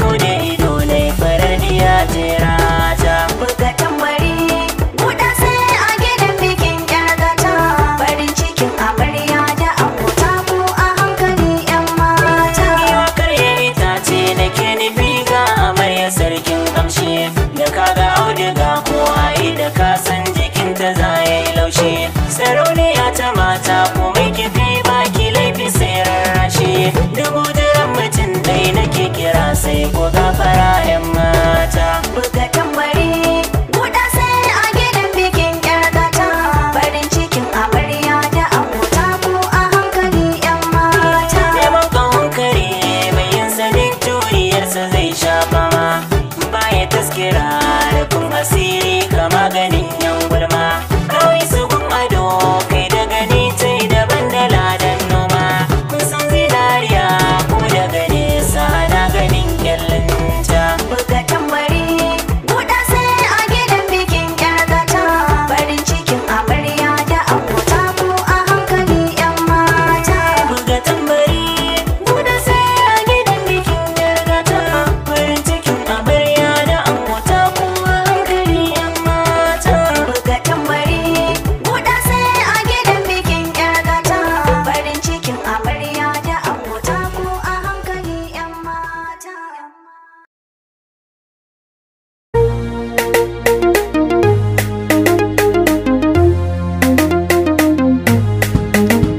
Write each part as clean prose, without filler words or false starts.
kau da ido na farar diya terata. Buga tambari, buɗa sai a gidan bikin ƴar gata. Farin cikin amarya da ango taku a hankali 'yan mata. Giwa karya itace nake nufi ga amarya sarkin kamshi. Da kaga auduga ko ai da ka san jikinta za ya yi laushi. Sarauniya ta mata komai kifi baki laifi sai rarrashi. Dubu jiran mutum ɗai nake kira sai ko gafara 'yan mata. Buga tambari, buɗa sai a gidan bikin ƴar gata. Farin cikin amarya da ango taku a hankali 'yan mata. Neman ƙahon kare mai yin sanin turiyarsa zai sha fama. Baya taskira rufin asiri kama ganin yan gulma. Kawai su gun ado kai da gani tai daban da ladan noma. Kun san zinariya ko daga nesa na ganin kyallinta. Buga tambari, buɗa sai a gidan bikin ƴar gata. Farin cikin amarya da ango taku a hankali 'yan mata. Buga tambari, buɗe sai a gidan bikin 'yar gata. Farin cikin amarya da ango taku a hankali 'yan mata. Buga tambari, buɗa sai a gidan bikin ƴar gata. Farin cikin amarya da ango taku a hankali 'yan mata.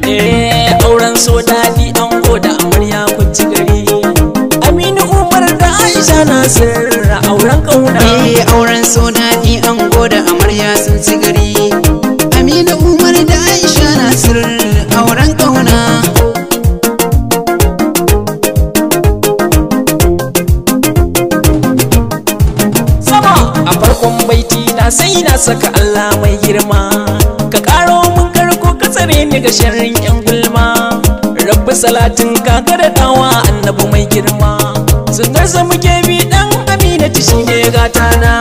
Eh, auren so daɗi ango da amarya kun ci gari. Aminu Umar da Aisha Nasir auren ƙauna. Eh, auren so daɗi ango da amarya sun ci gari. Aminu Umar da Aisha Nasir auren ƙauna. Sama a farkon baiti na sai na saka Allah mai girma. Ka ƙaro mun karko ka tsare ni ga sharrin yan gulma. Rabbi salatin ka ga da dawa annabi mai girma. Sunarsa muke bi dan Aminatu shine gata na.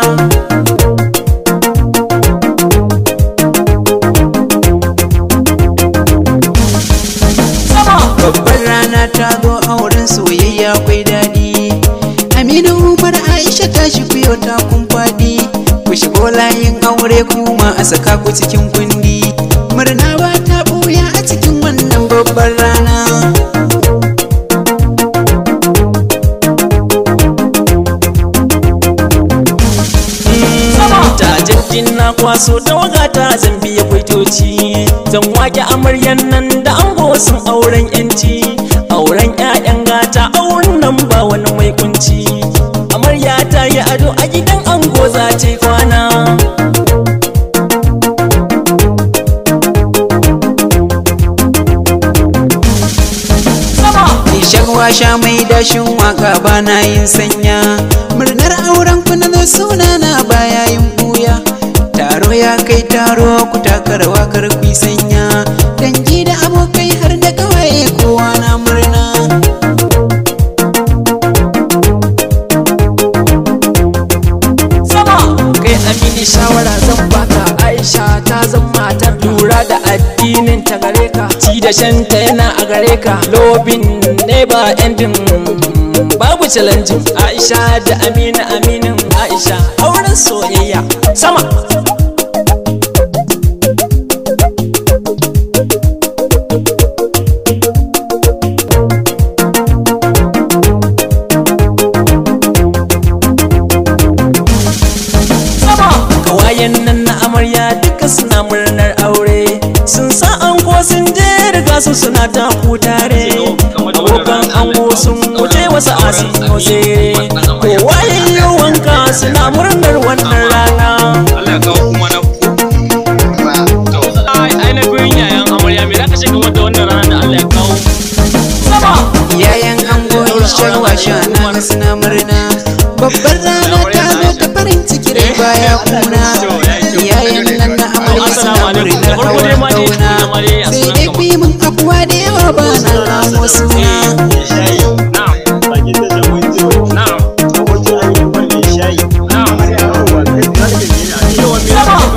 Sama Babbar rana ta zo auren soyayya kwai daɗi. Aminu Umar Aisha ta shigo ta kun faɗi. Ku shigo layin aure kuma a saka ku cikin kundi. Murna ba ta ɓuya a cikin wannan babbar rana. Ta jirgin na kwaso tawaga ta zan biya kwaitoci. Zan wake amaryan nan da ango sun auren yanci. Auren 'ya'yan gata auren nan ba wani mai kunci. Amarya ta yi ado a gidan ango za ta yi kwana. Sama! Nishan washa mai dashin waka bana yin sanya. Murnar auren ku na zo suna na baya yin buya. Taro ya kai taro ku taka rawa kar ku yi sanya. Dangi da abokai har da kawaye kowa na murna. Sama! Kai Amini shawara zan baka Aisha ta zan matar lura da addinin ta gare ka. Ci da shanta yana a gare ka. Lobin never ending babu challenging. Aisha da Amina aminin Aisha auren soyayya. Sama! Sama! Kawayen nan na amarya duka suna murnar aure. Sun sa ango sun je riga su suna taku tare. Abokan ango sun wuce wasu asin tsere. Kowa yayi wanka suna murnar wannan rana. Allah ya kawo kuma na to ai ai na gurin yayan amarya me zaka ce game da wannan rana da Allah ya kawo? Sama! Yayan ango Aisha washa na ga suna murna. Babbar rana ta zo ta farin ciki rai baya kuna. Yayan nan na amarya suna murnar auren ƙauna. Sai dai ku yi min afuwa da yawa ba na kamo suna. Na'am, na'am, na'am.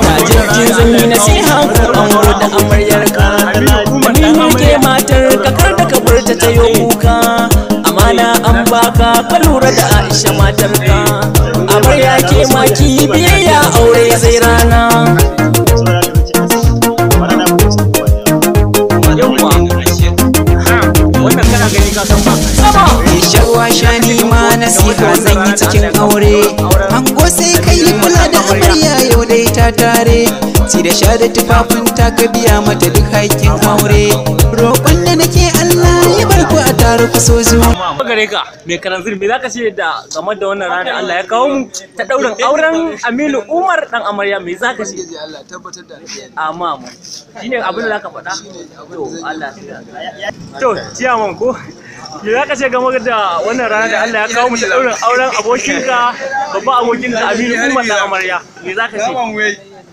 Ta jirgin zan yi nasiha ko ango da amaryar ka. Aminu ke matar ka kar da ka bar ta ta yi kuka. Amana an baka ka lura da Aisha matarka. Amarya ke maki biyayya aure zai rana. Yawwa. Wannan kana gani ka san ba. Sama. Sharwa shani ma nasiha zan yi cikin aure. Ango sai kai kula da amarya yau dai ta tare. Ci da sha da tufafin ta ka biya mata duk haƙƙin aure. Roƙon da nake Allah ya bar ku a tare ku so zuwa. Gare ka mai karanzir, me zaka ce da game da wannan rana da Allah ya kawo mu ta daurin auren Aminu Umar dan amarya, me zaka ce? Allah tabbatar da alheri. Amma mu shine abin da zaka faɗa. To Allah ya to ciyaman ko me zaka ce game da wannan rana da Allah ya kawo mu ta daurin auren abokinka, babban abokinka Aminu Umar dan amarya, me zaka ce?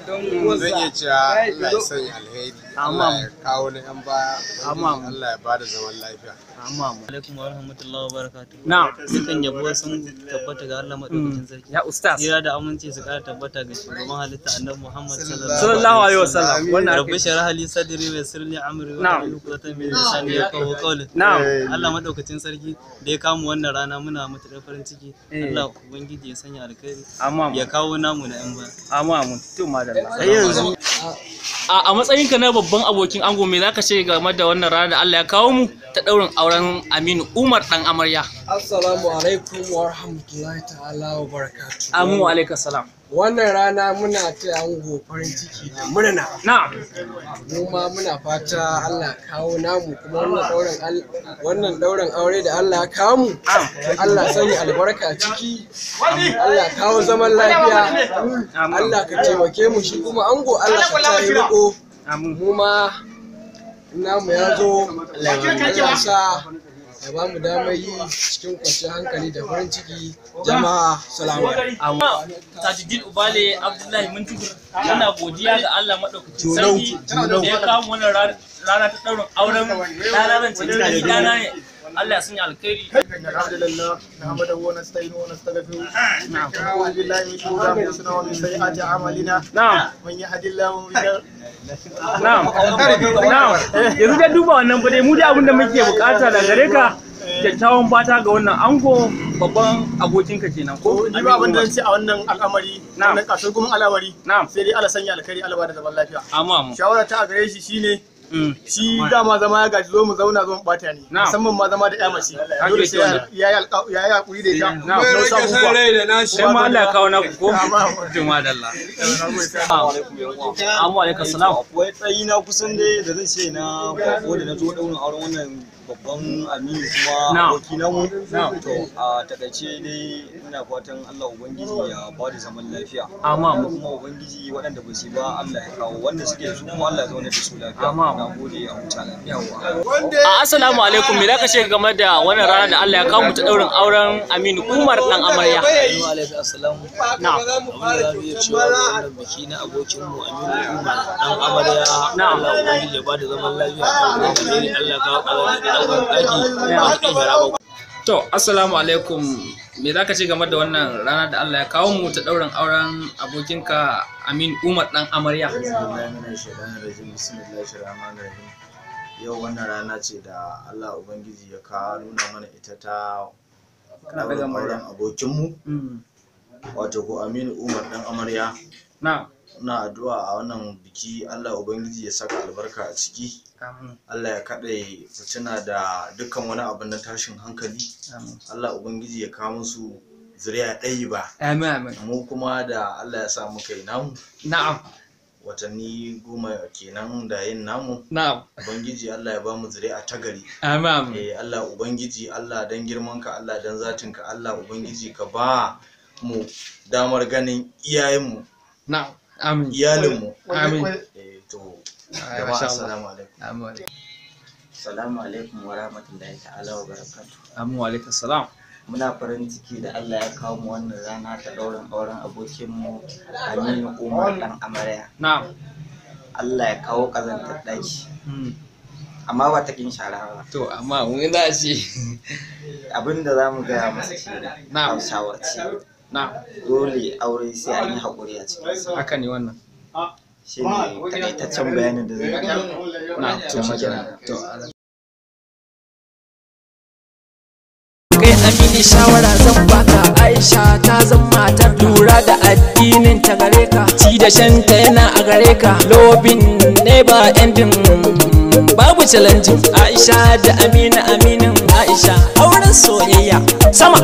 Zan iya cewa Allah ya sanya alheri. Allah ya kawo na yan baya. Allah ya bada zaman lafiya. Amma mu Alaikum wa rahmatullahi wa barakatuh. Na'am. Dukan yabo sun tabbata ga Allah madaukakin sarki. Ya ustaz. Tsira da aminci su kara tabbata ga shugaban halitta Annabi Muhammad Sallallahu alaihi wasallam. Wannan Rabbi shrah li sadri wa yassir li amri wa Na'am. hlul 'uqdatan min lisani yafqahu qawli. Na'am. Allah madaukakin sarki da ya kama wannan rana muna matuƙar farin ciki. Allah ubangiji ya sanya alkhairi. Amma mu Ya kawo namu na yan baya. Amma mu to madalla. Yanzu a matsayinka na babban abokin ango, me zaka ce game da wannan rana da Allah ya kawo mu ta daurin auren Aminu Umar dan amarya? Assalamu alaikum wa rahmatullahi ta'ala wa barakatuh. Amin wa alaikum salam. Wannan rana muna taya ango farin ciki da murna. Na'am. Mu ma muna fata Allah kawo namu kuma wannan daurin aure da Allah ya kawo mu. Allah sanya albarka ciki. Allah kawo zaman lafiya. Allah ka taimake mu, shi kuma ango Allah ka sa yi riko. Amin. Mu ma namu ya zo, Allah sa ya ba mu damar yi cikin kwanciyar hankali da farin ciki. Jama'a, salamu alaikum. Amma Tajuddin Ubale Abdullahi Mintukur muna godiya ga Allah madaukakin sarki da ya kawo mu wannan rana ta daurin auren ɗana, zan ce ni ɗana ne. Allah ya sanya alkhairi. الحمد لله نحمده ونستعينه ونستغفره ونعوذ بالله من شرور انفسنا ومن سيئات اعمالنا. Na'am. من يهد الله فلا Na'am. Na'am. Yanzu dai duba wannan ba dai mu dai abin da muke bukata da gare ka kyakkyawan fata ga wannan ango, babban abokinka kenan ko? Ni ba abin da zan ce a wannan al'amari, Na'am. wannan kasuwar gumin al'amari, Na'am. sai dai Allah sanya alkhairi, Allah ba da zaman lafiya. Amma mu. Shawara ta a gare shi shine shi dama zama ya gaji zo mu zauna zo mu bata ne, Na'am. musamman ma zama da ya mace, Haka dole yake sai wannan. ya yi hakuri da ita. Na'am. Na wasu abubuwa. Sai ma Allah ya kawo naku ko? Juma dalla. Amma alaikum salam. Akwai tsayi na kusan dai da zan ce na bako da na zo daurin auren wannan babban amini kuma Na'am. aboki namu. Na'am. To a takaice dai ina fatan Allah ubangiji ya ba da zaman lafiya. Amma mu. Kuma ubangiji waɗanda ba su yi ba Allah ya kawo, wanda suke da su kuma Allah ya zauna da su lafiya. Amma mu. Na gode, a huta lafiya. A assalamu alaikum, me zaka ce game da wannan rana da Allah ya kawo mu ta daurin auren Aminu Umar dan amarya? Alaikum assalam. Na'am. Abin da za mu iya cewa ga wannan biki na abokinmu Aminu Umar dan amarya, Na'am. Allah ubangiji ya ba da zaman lafiya, kan alheri, Allah ya kawo ƙarar da ɗaukar ɗaki ba ta ƙin. To, assalamu alaikum. Me zaka ce game da wannan rana da Allah ya kawo mu ta daurin auren abokinka Aminu Umar dan amarya? Bismillahirrahmanirrahim. Yau wannan rana ce da Allah Ubangiji ya kawo nuna mana ita ta Kana daga ɗaurin murya. auren abokinmu, wato ko Aminu Umar dan amarya. Na'am. Ina addu'a a wannan biki Allah Ubangiji ya saka albarka a ciki. Amin. Allah ya kaɗe fitina da dukkan wani abu na tashin hankali. Amin. Allah Ubangiji ya kawo musu zuriya ɗayi ba. Amin amin. Mu kuma da Allah ya sa muka yi namu, Na'am. watanni 10 kenan da yin namu. Na'am. Ubangiji Allah ya bamu zuri'a ta gari. Amin amin. Eh, Allah Ubangiji, Allah dan girmanka, Allah dan zatinka, Allah Ubangiji ka ba mu damar ganin iyayenmu, Na'am. Amin. iyalinmu. Amin. Eh, to Ay, jama'a, masha Allah. assalamu alaikum. Amin. Salamu alaikum wa rahmatullahi ta'ala wa barakatuh. Amin wa alaikum salam. Muna farin ciki da Allah ya kawo mu wannan rana ta ɗaurin auren abokinmu Aminu Umar ɗan amarya. Na'am. Allah ya kawo ƙazantar ɗaki. Amma ba ta kin shara ba. To, amma mun za a ce. Abin da za mu gaya masa shi ne Na'am. a shawarci. Na'am. Dole aure sai an yi haƙuri a cikinsa. Haka ne wannan. Shi ne takaitaccen bayanin da zan yi. Na'am. To, shikenan. To, Kai Aminu Amini, shawara zan baka. Aisha ta zan matar, lura da addinin ta gare ka, ci da shanta yana a gare ka. Loving never ending, babu challenging. Aisha da Amina, aminin Aisha, auren soyayya sama.